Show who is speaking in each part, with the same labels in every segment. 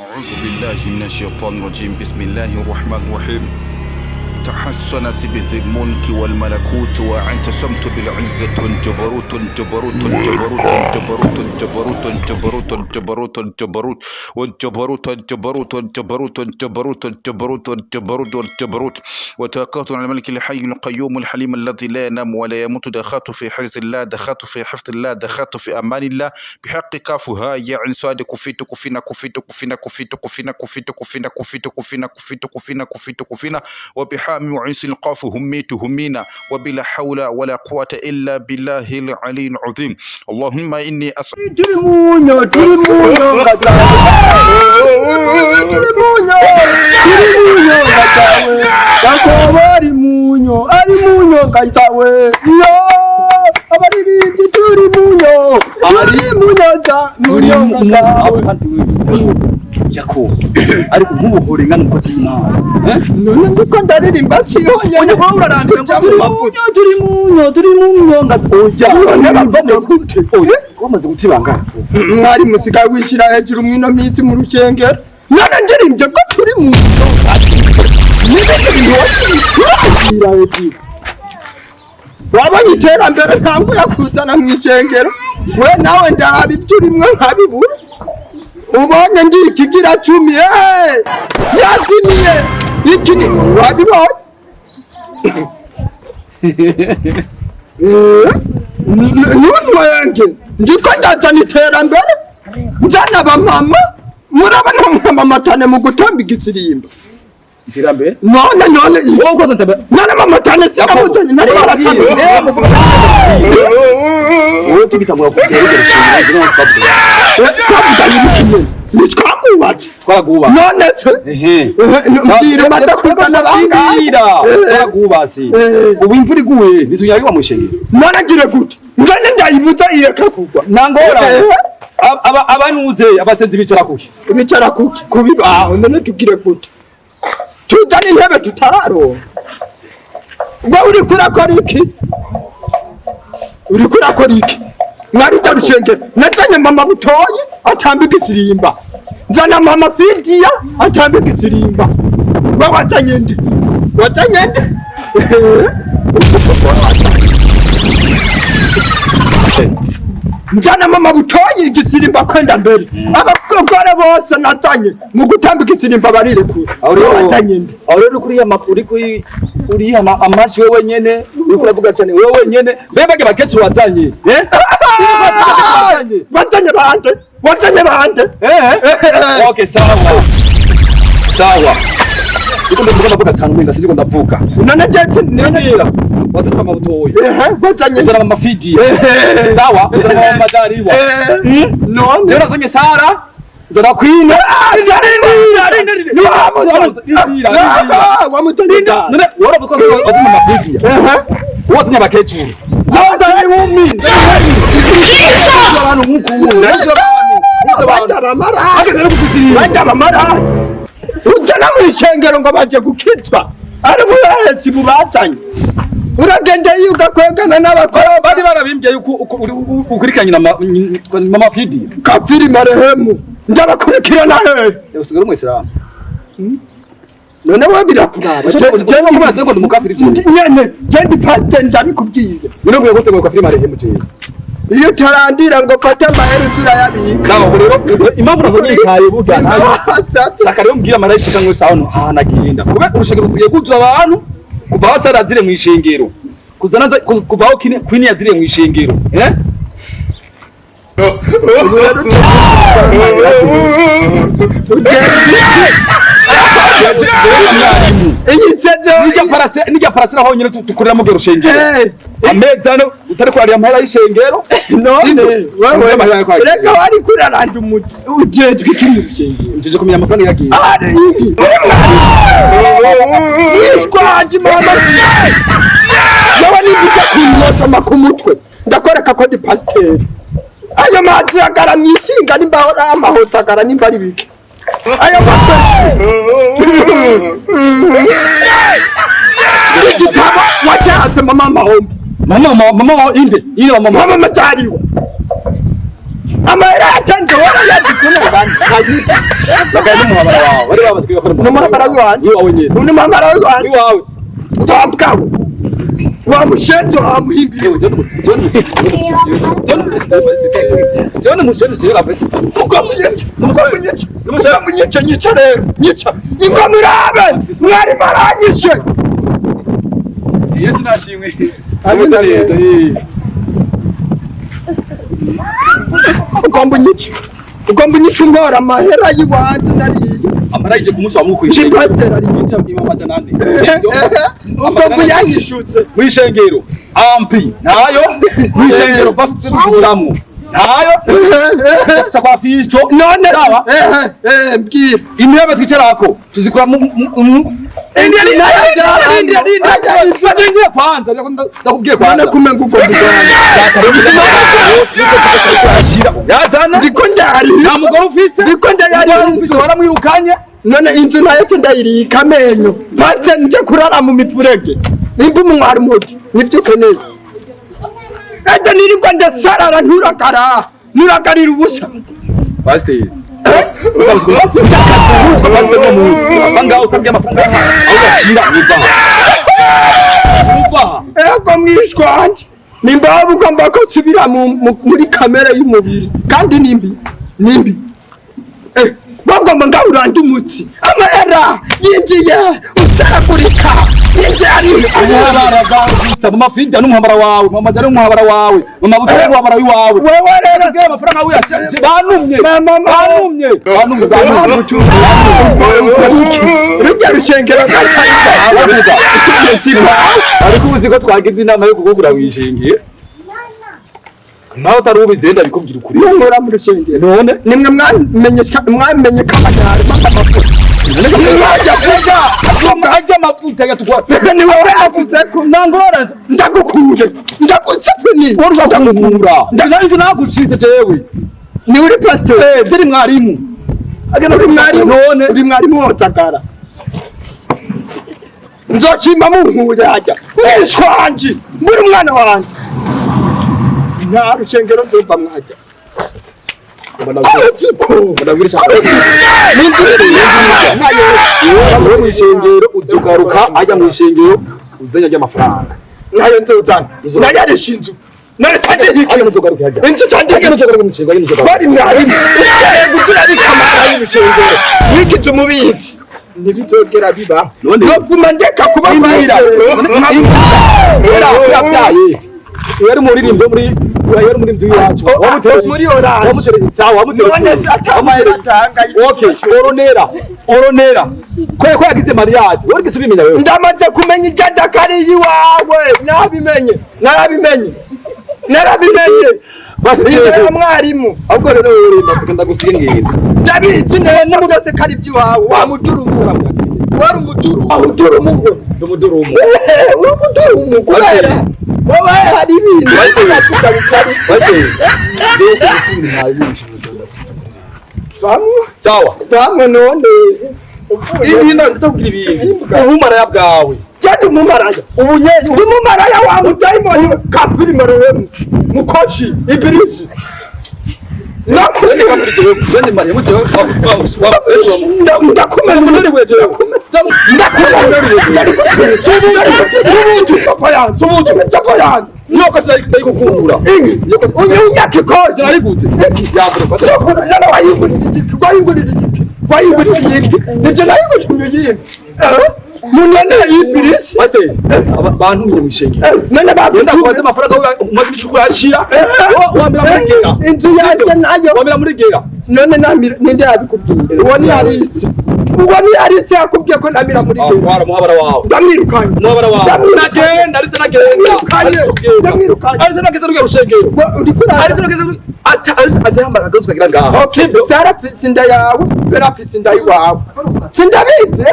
Speaker 1: أعوذ بالله من الشيطان الرجيم. بسم الله الرحمن الرحيم. تحسن بذي الملك والملكوت واعتصمت بالعزة جبروت جبروت جبروت جبروت جبروت جبروت جبروت جبروت والجبروت جبروت جبروت جبروت جبروت جبروت والجبروت وتوكلت على الملك الحي القيوم الحليم الذي لا ينام ولا يموت. دخلت في حرز الله، دخلت في حفظ الله، دخلت في أمان الله. بحق كاف ها يا عين صاد كفيت كفينا كفيت كفينا كفيت كفينا كفيت كفينا كفيت كفينا كفيت كفينا كفيت كفينا وبحام وعين القاف هميت همينا وبلا حول ولا قوة إلا بالله العلي العظيم. اللهم إني أسأل
Speaker 2: Turi munyo, turi munyo, turi munyo, turi munyo, ngatawe. Yakobo ari munyo, ari munyo, ngatawe. Iyo, abaririmbyi turi munyo, turi munyo, za munyo, ngatawe.
Speaker 3: Yakobo ariko nk'ubuhore ngana umukozi w'Imana, eh?
Speaker 2: None ndiko ndaririmba siyo nyene.
Speaker 3: Oya, wowe urarandira ngo
Speaker 2: turi munyo, turi munyo, turi munyo,
Speaker 3: oya.
Speaker 2: None bavamo gute?
Speaker 3: Oya, wamaze gutibanga.
Speaker 2: Mwari musigaye wishira hejuru mwino minsi mu rushengero. None ndirimbye ko turi mu wabonye iterambere ntabwo yakuzana mu ishengero. We nawe ndaraba ibyo urimwo nkabibura. Ubonye ndi ikigira cumi, yazimiye iki ni wabibonye. Ntunwenge ndiko ndazana iterambere, nzana abamama. Murabona mama cyane mu gutamba igisirimba.
Speaker 3: Iterambere?
Speaker 2: None none
Speaker 3: Wowe ukoze iterambere.
Speaker 2: None mama cyane siramuzanye nari barasamye.
Speaker 3: Wowe tugitangura kugera
Speaker 2: Twavuganye ibiki? Ntitwakubatse?
Speaker 3: Twaraguba.
Speaker 2: None se
Speaker 3: Ehe.
Speaker 2: Mbwira, maze kuzana bangahe?
Speaker 3: Twaragubatse. Ubu imvura iguye ntitunyagirwa mu ishengero.
Speaker 2: None ngire gute? Ngane ndayibuza ireke kugwa?
Speaker 3: Nangora abanuze abasenzi bicara kuki?
Speaker 2: Bicara kuki? Kubibaho. None tugire gute? Tuzane intebe tutararonka? Wowe uriko urakora iki? Uriko urakora iki? Mwarujya rushengero, nazanye mama Butoyi atamba igisirimba, nzana mama Fidiya atamba igisirimba. We wazanye nde? Wazanye nde? Nzana mama Butoyi igisirimba kwenda mbere. Abagore bose nazanye mu gutamba igisirimba barirekura.
Speaker 3: Aho rero
Speaker 2: Wazanye nde?
Speaker 3: Aho rero kuri kuri uriya amashi wewe nyene uriko uravuga cyane wewe nyene mbe bage bakecuru wazanye, eh? Wazanye.
Speaker 2: Wazanye bande? Wazanye bande?
Speaker 3: Eh, okay, sawa sawa. Ndiko ndavuga ndavuga cyane umenga sindiko ndavuga.
Speaker 2: None jewe
Speaker 3: Niyongera wazanye mama Butoyi.
Speaker 2: Ehe, wazanye.
Speaker 3: Wazana mama Fidiya, sawa, wazana mama Majaliwa.
Speaker 2: None
Speaker 3: Jewe nazanye Sara, nzana Queen.
Speaker 2: Wamutanye.
Speaker 3: None waravuga ko wazanye mama Fidiya, wazanye abakecuru, wazanye inkumi, abantu nk'uku abantu
Speaker 2: Bajya bamara
Speaker 3: hageze no kugusirimba.
Speaker 2: Bajya bamara ujya mu ishengero ngo baje gukizwa, ari ubuhehesi bubazanye. Uragenda iyo ugakwegana n'abakora.
Speaker 3: Bari barabimbwiye yuko ukurikiranye na mama Fidiya.
Speaker 2: Kafiri marehemu, ndabakurikirana hehe?
Speaker 3: Usigaye uri umuyisilamu.
Speaker 2: None we birakuraba?
Speaker 3: Jewe kubaza ngo ndi umukafiri jewe?
Speaker 2: Nyene je ndi pasiteri, ndabikubwiye.
Speaker 3: None gute ngo kafiri marehemu jewe?
Speaker 2: Iyo utarandira ngo fate amahera turayabika.
Speaker 3: Sawa, ubu rero impamvu nazanye ikaye burya shaka rero mbwira marayika ngo sawa no ahantu agenda kuba urushengero rusigaye rwuzuye abantu kuva aho Sara azire mu ishengero kuzana kuva aho Queen yaziriye mu ishengero, eh?
Speaker 2: Iyi sezo
Speaker 3: Nijya parasera, nijya parasera honyine dukoreramo urwo rushengero. Ameza ano utari kurarira amahera y'ishengero.
Speaker 2: None wewe
Speaker 3: Amahera yo kwakira.
Speaker 2: reka wari kuraranda umuti ujejwe iki mu rushengero?
Speaker 3: Njeje kumenya amafaranga yagiye.
Speaker 2: Ari ibi ishwaje mama yewe niba kunyotoma ku mutwe ndakwereka ko ndi pasiteri. Ayo mazi agara mwishinga nimba ahora amahota agara nimba ari bike ayo mazi igitabo wacatse mama mahombi.
Speaker 3: Mama mama mama inde iyo mama.
Speaker 2: Mama Majaliwa. Amahera yatanze warayazi kuna
Speaker 3: Bakaye n'umuhabara wawe bari bamaze kwiga ko
Speaker 2: N'umuhabara w'iwanje.
Speaker 3: Iwawe nyene.
Speaker 2: N'umuhabara w'iwanje.
Speaker 3: Iwawe.
Speaker 2: Wa mugabo wa mushenzi wa muhimbiri.
Speaker 3: Yewe, John John John mushenzi jewe kabisa.
Speaker 2: Mukamunyica, mukamunyica, mukamunyica, nyica rero, nyica, ingo murabe, mwarimu aranyishe.
Speaker 3: Yesu nashimwe.
Speaker 2: Amina. Ugomba unyice, ugomba unyice umpora amahera y'iwanje nariye.
Speaker 3: Amara yije ku munsi wa muku
Speaker 2: Ndi
Speaker 3: ishengero.
Speaker 2: pasiteri ari.
Speaker 3: Amajana ane. Sivyo?
Speaker 2: Ugomba uyanyishutse.
Speaker 3: Mw'ishengero ampi nayo, mw'ishengero bafite kuguramwo nayo bafite kwa Fisto.
Speaker 2: None
Speaker 3: Sawa.
Speaker 2: Mbwira.
Speaker 3: Intebe twicarako tuzikura mu
Speaker 2: Indi nayo
Speaker 3: Rindira, rindira, rindira kwanza, ndakubwiye
Speaker 2: None
Speaker 3: kwanza.
Speaker 2: kumenga ugomba ugorana.
Speaker 3: Yazana.
Speaker 2: Ndiko ndayari.
Speaker 3: Nta mugore ufise.
Speaker 2: Ndiko ndayari.
Speaker 3: Umugore ufise waramwirukanye.
Speaker 2: None inzu nayo cyo ndayirika amenyo. Pasiteri nje kurara mu mifurege. Nimba umwari mubi nivyo ukeneye. Ejo nirirwa ndasarara nturakara. Nurakarira ubusa.
Speaker 3: Pasiteri. Pasiteri no munsi. Banga utabye amafaranga aho yashira uvaha. Uvaha.
Speaker 2: Ego mwishwa wanje. Nimba waba ugomba ko nsubira muri kamere y'umubiri kandi nimbi nimbi. Bagomba ngaho uranda umutsi amahera yinjiye usaragurika yinjiye ari
Speaker 3: Umuhabara mama Frida n'umuhabara wawe, mama Jari n'umuhabara wawe, mama Buto n'umuhabara wiwawe.
Speaker 2: Wewe rero
Speaker 3: Ubwira amafaranga aho yashira banumye.
Speaker 2: Mama, mama.
Speaker 3: Banumye. Banumye. Banumye.
Speaker 2: Rujya rushengero
Speaker 3: Abavuga. Ariko uzi ko twagize inama yo kugugura wishingiye. Nawe utari ubizi ndabikubwira ukuri.
Speaker 2: Nunkura mu rushengero.
Speaker 3: None
Speaker 2: nimwe mwamenye mwamenye ko amagare amavuta mwajya kuvuga
Speaker 3: ajya amavuta yatugwa.
Speaker 2: Ni wowe yavuze ko
Speaker 3: Nangorane.
Speaker 2: Ndagukure ndagusepeni.
Speaker 3: Wowe urakura. Ndabyo nagucitse jewe.
Speaker 2: Ni uri pastor.
Speaker 3: Byari mwarimu.
Speaker 2: Uri mwarimu.
Speaker 3: None
Speaker 2: uri mwarimu wotagara. Nzoshima munkuye hajya. Mwishwanji muri umwana wanje. Nta rushengero nzumva mwajya.
Speaker 3: Uri mu ishengero uzugaruka ajya mu ishengero uzanye ajya amafaranga.
Speaker 2: Nayo nzozana. Nayarisha inzu. Nayo tandihike.
Speaker 3: Ajya muzogaruka hajya.
Speaker 2: Inzu tandihike.
Speaker 3: Ajya muzogaruka mu ishengero, ajya muzogaruka.
Speaker 2: Bari mwarimu. Ugiye guturabika amahera y'urushengero. Wigize umubitsi. Ntibizogera biba.
Speaker 3: None-
Speaker 2: Nopfuma ndeka kuba
Speaker 3: Imira.
Speaker 2: pasiteri.
Speaker 3: Era yabyaye. Yari umuririmbyi wo muri yari umuririmbyi w'iwacu. Wamuteye
Speaker 2: Muri Orange.
Speaker 3: Wamuteye sawa wamuteye.
Speaker 2: None se atamahera atanga.
Speaker 3: Okay, oronera. Oronera. Ko ko yagize mariage. Wari gisubimenya wewe.
Speaker 2: Ndamaze kumenya ibyo ndakariye iwawe. Nabimenye. Narabimenye. Narabimenye. Imbere ya mwarimu.
Speaker 3: Ahubwo rero wewe urimba kugenda gusiga ngenda.
Speaker 2: Ndabizi neza byose ko ari iby'iwawe. Wa mudurumu. Wari umudurumu. Umudurumu.
Speaker 3: Ndumudurumu.
Speaker 2: Uri umudurumu kubera wowe hari ibintu batuka bitari.
Speaker 3: Basi. Jewe kubisubira ntawe mwishengero.
Speaker 2: Bamwe
Speaker 3: Sawa.
Speaker 2: bamwe none
Speaker 3: Ibi ndetse kugira ibintu. Ubumaraya bwawe.
Speaker 2: Jadi umumaraya.
Speaker 3: Ubunye
Speaker 2: Uri umumaraya wa mudayimoni kafiri marewemu. Mukoshi ibirisi. Inzu yanjye nayo none namira ninde yabikubwiye? Uwo ni Alice. Uwo ni Alice yakubwiye ko namira muri gera. Ndamwirukanye. Sara afise inda yawe, Bera afise inda y'iwawe. Sindabizi.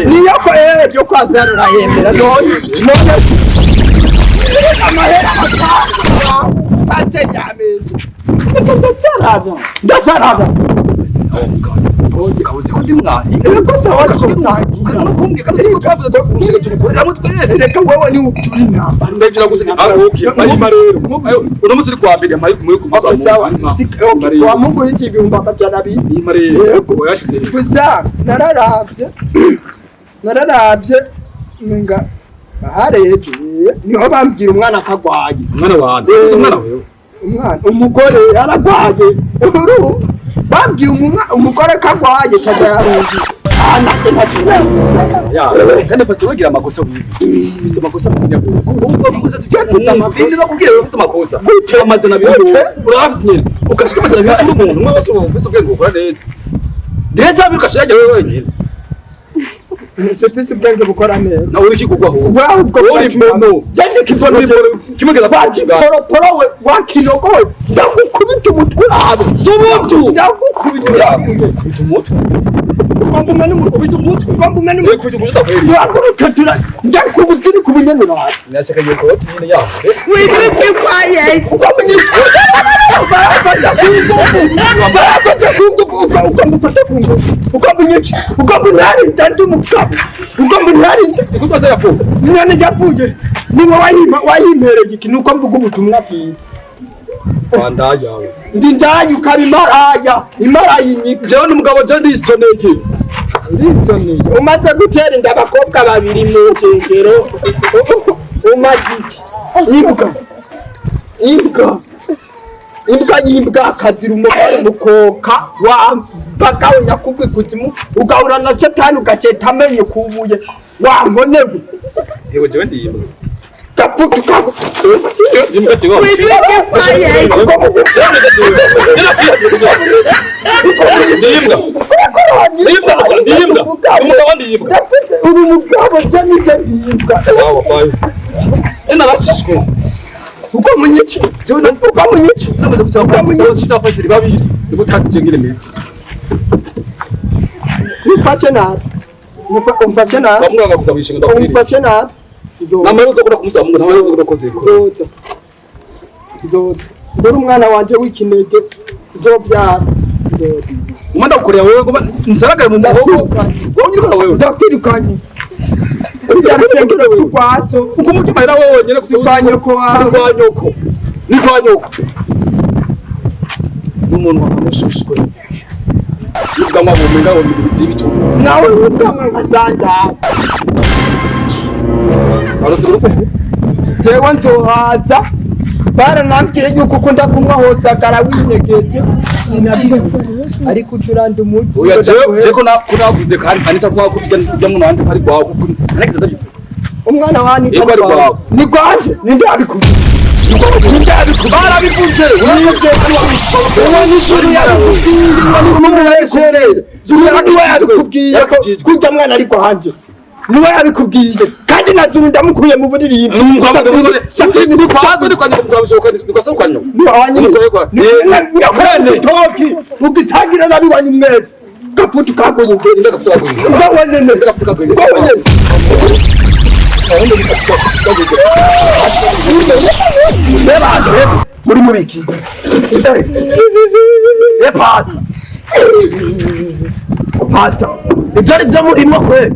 Speaker 2: Niyo ko yo kwa Sara urahembera none. None amahera atanga pasiteri yamenye. Ndasaraba. Ndasaraba.
Speaker 3: Ukabuzi ko ndi mwari.
Speaker 2: Ego sawa, tusangira.
Speaker 3: Kumbwira kandi uzi ko twavuze tukurushinga tugukoreramo twese.
Speaker 2: Reka, wewe ni uturi intambara.
Speaker 3: Ndabyo naguze. Ah, okay, ayima rero. Uno musi uri kwa mbere amaye kumuye
Speaker 2: Okay, sawa. Okay, wa Mungu iki 200,000.
Speaker 3: Ayima rero.
Speaker 2: Yego.
Speaker 3: Yashize.
Speaker 2: Gusa nararavye, nararavye nga hareje niho bambwira umwana akagwaye.
Speaker 3: Umwana wawe? Ese umwana wawe?
Speaker 2: Umwana, umugore aragwaye. Urumva, bambwiye umugore kagwaye caja yarungi. Ah, nanjye ntacyo.
Speaker 3: Ya, kandi pastor wagira amakosa wiwe. Ufise amakosa mu gose. Ubwo kuguze
Speaker 2: Ufise amakosa.
Speaker 3: Ndi nakubwira rero ufise amakosa.
Speaker 2: Gute?
Speaker 3: 200
Speaker 2: Gute?
Speaker 3: Urafise nyene. Ukashika 200 uri umuntu umwe wese ufise ubwenge bukora neza. Ndetse abiri ukashira wewe wenyine.
Speaker 2: Sifise ubwenge bukora neza.
Speaker 3: Nawe uri kigugwa aho.
Speaker 2: Wawe ubwo
Speaker 3: Uri mono.
Speaker 2: Jende kibono.
Speaker 3: Uri mono. Kimwe kiza kuvuga.
Speaker 2: Wakiporoporo we, wakinogowe, ndagukubita umutwe urabe.
Speaker 3: Si ubuntu.
Speaker 2: Ndagukubita urabe.
Speaker 3: Kubita umutwe.
Speaker 2: Ugomba umene umutwe.
Speaker 3: Kubita umutwe.
Speaker 2: Ugomba umene
Speaker 3: Eh,
Speaker 2: umutwe.
Speaker 3: kubita umutwe ndakweri.
Speaker 2: Uhaguruke tura ndakubita uri kubunyene urabe.
Speaker 3: Nashaka iyo koti nyine yaho.
Speaker 4: Will you be quiet?
Speaker 2: Barafata ku ngufu, ugomba ufate ku ngufu, ugomba unyice, ugomba untarinde, ndi umugabo, ugomba untarinde.
Speaker 3: Ikutoza yapo.
Speaker 2: Umwana yapfuye niwe wayimpereye iki, nuko mvuga ubutumwa bwiza.
Speaker 3: Wandaya.
Speaker 2: Ndi ndaya ukaba imaraya, imaraya inyika.
Speaker 3: Jewe n'umugabo je ndisoneye.
Speaker 2: Urisoneye, umaze gutera inda abakobwa babiri mu nkengero, umaze iki? Imbwa, imbwa, imbwa y'imbwa, akazira umugore mukoka wambagawe nyakubwi ikuzimu, ugahura na Satani ugaceta amenyo kubuye wankonewe.
Speaker 3: Yewe, jewe ndiyimba.
Speaker 2: Gapfuka kago.
Speaker 3: Imbwa jewe.
Speaker 4: Will you be quiet?
Speaker 3: Ndiyimba. Ndiyimba. Ndiyimba. Umugabo ndiyimba.
Speaker 2: Ndafite uri umugabo, je nije ndiyimba.
Speaker 3: Sawa, bye. Ena rashishwe.
Speaker 2: Uko munyici, uko munyici.
Speaker 3: Namaze gucapa. Gucapa pasiri babiri. Niko tazi je ngire mezi.
Speaker 2: Umfashe nabi, umfashe nabi.
Speaker 3: Bamwe kuza wishinga ndakwiriye.
Speaker 2: Umfashe nabi.
Speaker 3: Namara uzokora kumusa Mungu namara uzokora koze ko.
Speaker 2: Nzoza, nzoza mbere umwana wanje w'ikinege nzobyara, nzoza.
Speaker 3: Umanda gukorera wewe ngo nsaragare mu muhogo. Wowe nyirukana wewe.
Speaker 2: Ndakwirukanye urya rushengero rw'urwaso.
Speaker 3: Uko umutima era wowe wenyine
Speaker 2: Si kwa nyoko wawe.
Speaker 3: Ni kwa nyoko. Ni kwa nyoko. N'umuntu wakamushushwe. Ubwanwa bumenga ngo bizibitu.
Speaker 2: Nawe ubwanwa nkasandara.
Speaker 3: Arose uruko.
Speaker 2: Jewe nzohaza, baranambwiye yuko ukunda kunywa hozagara winyegeje, sinabikoze ariko ucuranda umuti.
Speaker 3: Oya, jewe je ko na ko navuze kandi anita kwa ko tujya tujya mu nandi ari gwawe kuko nagize ndabivuga.
Speaker 2: Umwana wani?
Speaker 3: Yego, ari gwawe.
Speaker 2: Ni gwanje, ninde yabikuze? Ninde yabikuze?
Speaker 3: Barabivuze.
Speaker 2: Uwo ni Zuru yabikubwiye. Zuru niwe yabikubwiye ko kurya mwana ari gwanje, niwe yabikubwiye, kandi na Zuru ndamukuye mu buririmbi.
Speaker 3: Ni kwazo ni kwa nyoko mukabishoka ni kwa kwa nyoko.
Speaker 2: Toki ugitangira nabi wanyu mwese gaputu kagonye.
Speaker 3: Ndagafuta kagonye.
Speaker 2: Ubwo wenyene.
Speaker 3: Ndagafuta kagonye.
Speaker 2: Ubwo wenyene.
Speaker 5: Muri mubiki e pastor, pastor, ibyo ari byo murimo kwe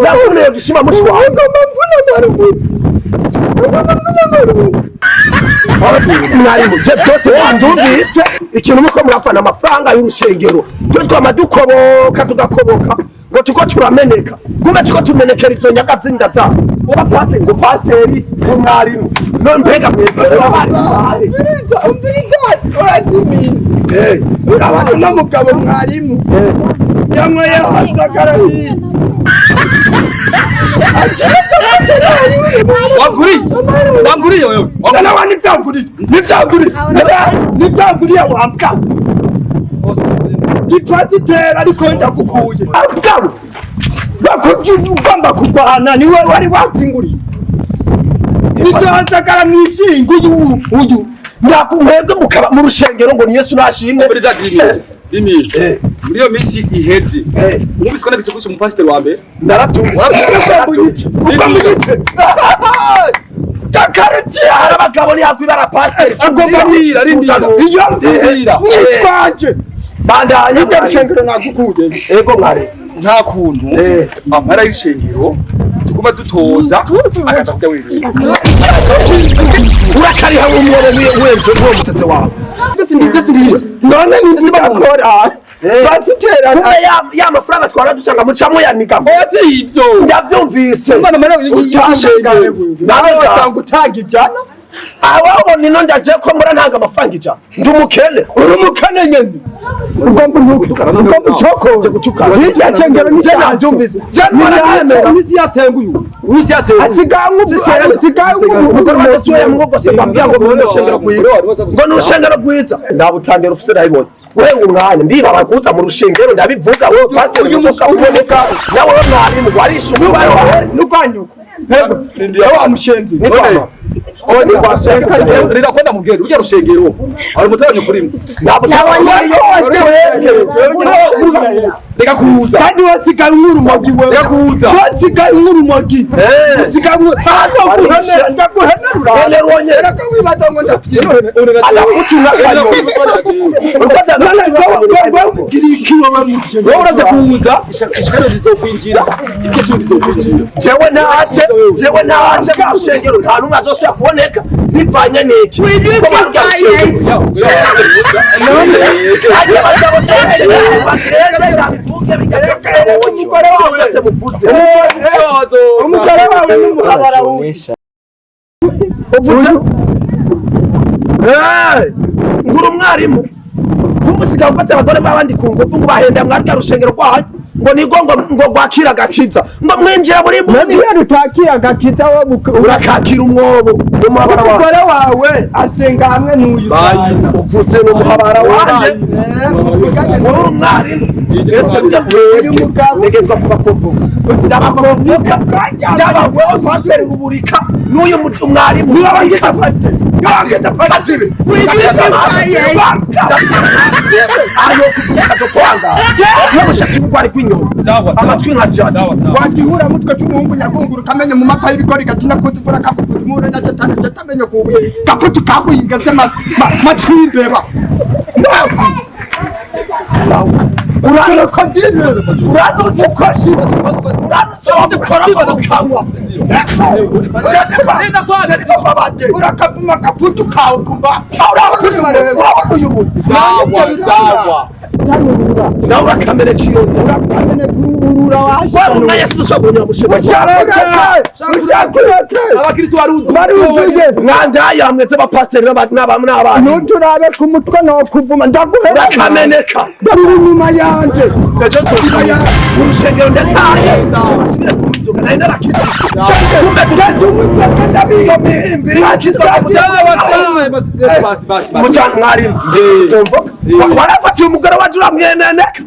Speaker 5: ndakuneye gushima mushi wawe.
Speaker 2: Ngoma mvuna marumu, ngoma mvuna marumu.
Speaker 5: Mwarimu je byose wabyumvise, ikintu muko murafana amafaranga y'urushengero, twe twama dukoboka tugakoboka ngo tuko turameneka, kumbe tuko tumenekera izo nyaga z'inda zabo. Uba pasiteri ngo pasiteri ngo mwarimu, none mbega mwebwe abarimu bahe?
Speaker 2: Umviriza, umviriza, urazimina. Urabona uno mugabo mwarimu yanyweye hanzagara hino.
Speaker 3: Wanguriye. Wanguriye wewe.
Speaker 2: Nanawa nivyanguriye, nivyanguriye, nivyanguriye wambwa. Ipasiteri ariko ndagukuye mbwa, bakugira ugomba kurwana niwe wari wabyinguriye ibyo hanzagara mwishinga uyu uyu.
Speaker 5: Mwebwe mukaba mu rushengero ngo ni Yesu nashimwe.
Speaker 3: Muri za dimi. Dimi.
Speaker 5: Eh.
Speaker 3: Muri iyo minsi iheze.
Speaker 5: Eh.
Speaker 3: Mwumvise ko nagise kwisha umupasiteri wa mbere.
Speaker 5: Narabyumvise.
Speaker 2: Ugomba unyice, takarutiya.
Speaker 5: Hari abagabo ntiyakwibara pasiteri.
Speaker 2: Agomba
Speaker 3: Rindira, rindira.
Speaker 2: Iyo
Speaker 3: Rindira.
Speaker 2: mwitwaje.
Speaker 5: Bandanya.
Speaker 2: Iryo rushengero nagukuye.
Speaker 5: Ego mwari.
Speaker 3: Nta kuntu amara y'ishengero tuguma dutoza akaza kujya wenyine.
Speaker 5: Urakariha umwobo wenje uwo mutsetse wawe.
Speaker 2: None nibakora baziterana.
Speaker 5: Kumbe ya mafaranga twara ducanga mucamwe yaniga.
Speaker 3: Oya si ibyo.
Speaker 5: Ndavyumvise.
Speaker 3: Umwana mara y'ishengero.
Speaker 2: Nawe wasanga utanga ijana.
Speaker 5: Aho nino ndaje ko mbura ntanga amafaranga ijana. Ndi umukene.
Speaker 2: Uri umukene nyene. Ugomba ugomba ucokore.
Speaker 5: Gutukana.
Speaker 2: Iryo shengero ni
Speaker 5: Je navyumvise. Je ntwara
Speaker 3: Imisi yasenga uyu. Imisi yasenga.
Speaker 2: asigaye
Speaker 5: umugore wa Yesu yamwogose bambwira ngo ni urushengero rwiza. Ngo ni urushengero rwiza. Ndabutangera ufise ndabibonye. Wewe umwanya ndiba bakuza mu rushengero ndabivuga wewe pastor utoka uboneka nawe mwarimu warisha umubare wawe
Speaker 2: n'urwanyuko. Wa mushenzi.
Speaker 5: Ni kwa
Speaker 3: Rida kwenda mugere urya rushengero. Ari mutabanyo kuri mwe. Reka kuza.
Speaker 2: Kandi wasigaye nk'urumogi wewe.
Speaker 3: Reka kuza.
Speaker 2: Wasigaye nk'urumogi. Wasigaye nk'urumogi. Ndaguhenerura. Reka wibaza ngo ndapfye.
Speaker 3: Wowe uraze kuza ishikano zizokwinjira ibyo cyo bizokwinjira.
Speaker 5: Jewe naje jewe naje mu rushengero nta numwe azosubira kuboneka bivanye n'iki.
Speaker 2: Umugore wawe n'umuhabara wundi.
Speaker 5: Ngura umwarimu kumusiga gufata abagore b'abandi ku ngufu ngo bahenda mwarya rushengero rwanyu ngo nigo ngo rwakira agakiza ngo mwinjira muri
Speaker 2: None iyo rutakira agakiza wowe
Speaker 5: urakakira umwobo n'umuhabara wawe.
Speaker 2: Umugore wawe asenga hamwe n'uyu.
Speaker 5: Uvutse n'umuhabara wanje. Wowe uri umwarimu ese burya ntegerezwa kubakomvuka ndabakomvuka ndaba wewe pasiteri ruburika n'uyu mwarimu pasiteri amatwi nka jana
Speaker 2: Wagihura mutwe c'umuhungu nyagunguru kamenye mu mapfa y'ibigori gatina kuzivura kakukutumura na chatana chatamenye kubuye gapfutu kaguhinga se matwi y'imbeba.
Speaker 5: Uranutse uranutse wamukora mu kanwa.
Speaker 2: Urakavuma gapfutu kawe kumba.
Speaker 5: Urabona uyu munsi.
Speaker 3: Sawa sawa.
Speaker 5: Nawe urakamere kiyonda. Wari umwanya sinusubira kunyura mu
Speaker 3: Abakristo baruzuye.
Speaker 2: Baruzuye.
Speaker 5: Mwandaya mwetse abapasiteri n'abana.
Speaker 2: Ntuturabe ku mutwe nokuvuma ndaguhera.
Speaker 5: Urakameneka.
Speaker 2: Ndari inyuma yanje.
Speaker 5: Ejo nzosubira mu rushengero ndataye. Nsubire ku nzoga nari narakizwe. Kumbe iyo mihimbiri nakizwe.
Speaker 3: Sawa sawa basi basi basi.
Speaker 5: Mucana mwarimu. Warafatiye umugore waje uramweneneka.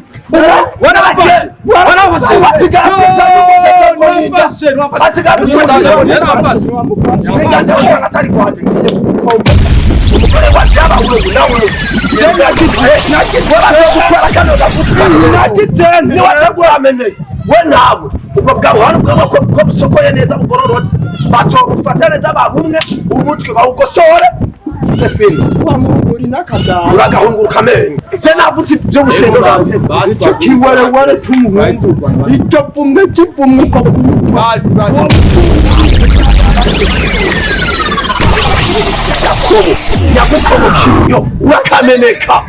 Speaker 5: We nawe ubwo bwawe hano ubwo ko busokoye neza bugororotse batogufata neza babumwe umutwe bawugosore sefini
Speaker 2: Wamuguri n'akagara.
Speaker 5: uragahunguruka amenyo je navutse ibyo bushengero
Speaker 2: Icyo kiwerewere c'umuhungu. Icyo pfumwe kivumwe uko
Speaker 3: Basi basi.
Speaker 5: Nyagukobo urakameneka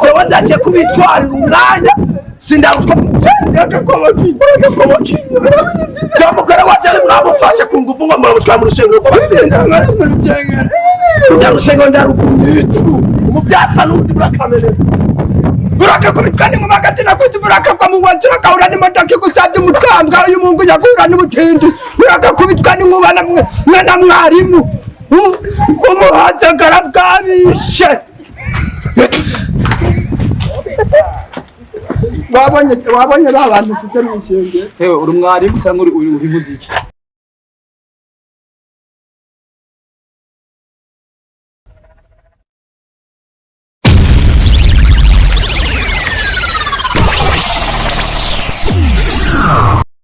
Speaker 5: jewe ndagiye kubitwarira umwanya sindarutwa jamugore waje mwamufashe ku ngufu ngo muramutwara mu rushengero rwo basenga rujya rushengero ndarugumye umubyasa n'undi urakameneka
Speaker 2: Urakakubitwa n'inkuba gatina kuzivura kagwa mu wansi urakahura n'imodoka igusabye umutambwa uyu muhungu nyagura n'ubutindi urakakubitwa n'inkuba na mwarimu umuhazagara bwabishe. Wabonye wabonye ba bantu ufite mu ishengero.
Speaker 3: Hewe uri mwarimu cyangwa uri muziki?